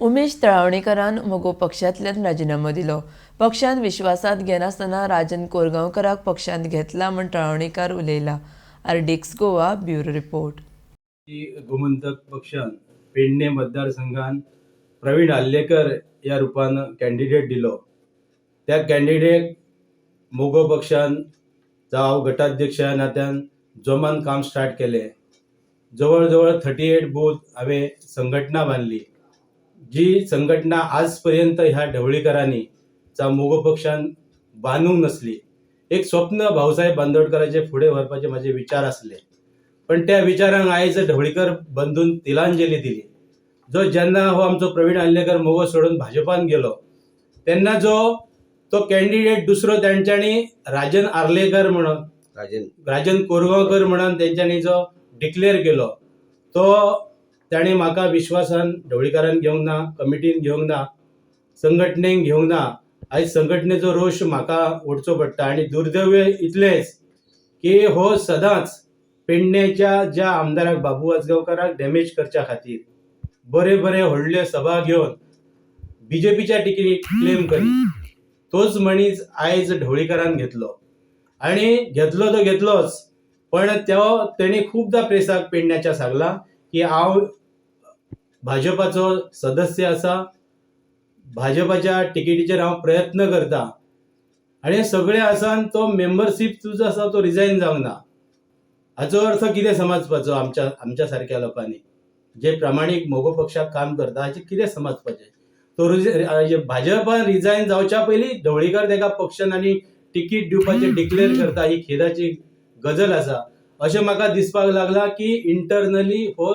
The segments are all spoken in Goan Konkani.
उमेश तळावणेकरान मगो पक्षांतल्यान राजिनामो दिलो. पक्षान विश्वासांत घेनासतना राजन कोरगांवकराक पक्षांत घेतला म्हूण तळावणेकार उलयला. RDX Goa, bureau report. Gomantak पक्षान पेडणे मतदारसंघान प्रवीण आर्लेकर ह्या रुपान कॅन्डिडेट दिलो. त्या कॅन्डिडेट मगो पक्षान, जावं हांव गटाध्यक्ष ह्या नात्यान, जोमान काम स्टार्ट केलें. जवळ जवळ 38 बूथ हांवें संघटना बांदली, जी संघटना आज पर्यंत ह्या ढवळीकरांनी जावं मगो पक्षान बांदूंक नासली. एक स्वप्न भाऊसाहेब बांदोडकराचे फुडें व्हरपाचे म्हाजे विचार आसले, पण त्या विचारांक आयज ढवळीकर बंधून तिलांजली दिली. जो जेन्ना हो आमचो प्रवीण आर्लेकर मगो सोडून भाजपान गेलो, तेन्ना जो तो कॅन्डिडेट दुसरो तेंच्यांनी राजन आर्लेकर म्हणून, राजन. राजन कोरगांवकर म्हणून तेंच्यांनी जो डिक्लेअर केलो, तो ताणें म्हाका विश्वासान ढवळीकारान घेवंक ना, कमिटीन घेवंक ना, संघटनेक घेवंक ना. आयज संघटनेचो रोश म्हाका ओडचो पडटा आनी दुर्दैव इतलेंच की हो सदांच पेडण्याच्या ज्या आमदाराक बाबू आजगांवकाराक डॅमेज करच्या खातीर बरे बरे व्हडले सभा घेवन बीजेपीच्या तिकेटीक क्लेम करी, तोच मनीस आयज ढवळीकारान घेतलो आनी घेतलो तो घेतलोच, पण तो तेणी खुबदां प्रेसाक पेडण्याच्या सांगलां की हांव भाजपाचो सदस्य आसा, भाजपाच्या तिकेटीचेर हांव प्रयत्न करता. आनी हें सगळें आसा आनी तो मेंबरशीप तुजो आसा तो रिजायन जावंक ना. हाचो अर्थ कितें समजपाचो आमच्या सारक्या लोकांनी, जे प्रामाणीक मगो पक्षाक काम करता, हाचें कितें समजपाचें? तो भाजपान रिजायन जावच्या पयलीं ढवळीकर ताका पक्षान आनी तिकीट दिवपाचें डिक्लेर करता, ही खेदाची गजल आसा. अशें म्हाका दिसपाक लागलां की इंटरनली हो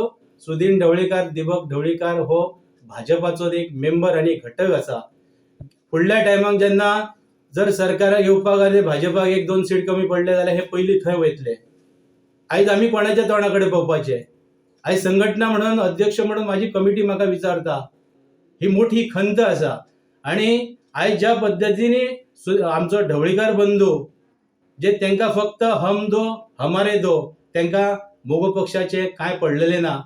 सुदीन ढवळीकार, दिपक ढवळीकार हो भाजपाचो एक मेंबर आनी घटक आसा. फुडल्या टायमाक जेन्ना जर सरकाराक येवपाक आनी भाजपाक एक दोन सीट कमी पडले जाल्यार हे पयलीं थंय वयतले. आयज आमी कोणाच्या तोंडा कडेन पळोवपाचें? आयज संघटना म्हणून, अध्यक्ष म्हणून म्हाजी कमिटी म्हाका विचारता, ही मोठी खंत आसा. आनी आयज ज्या पद्दतीन आमचो ढवळीकार बंधू जे तांकां फक्त हम दो हमारे दो, तांकां मगो पक्षाचें कांय पडलेलें ना.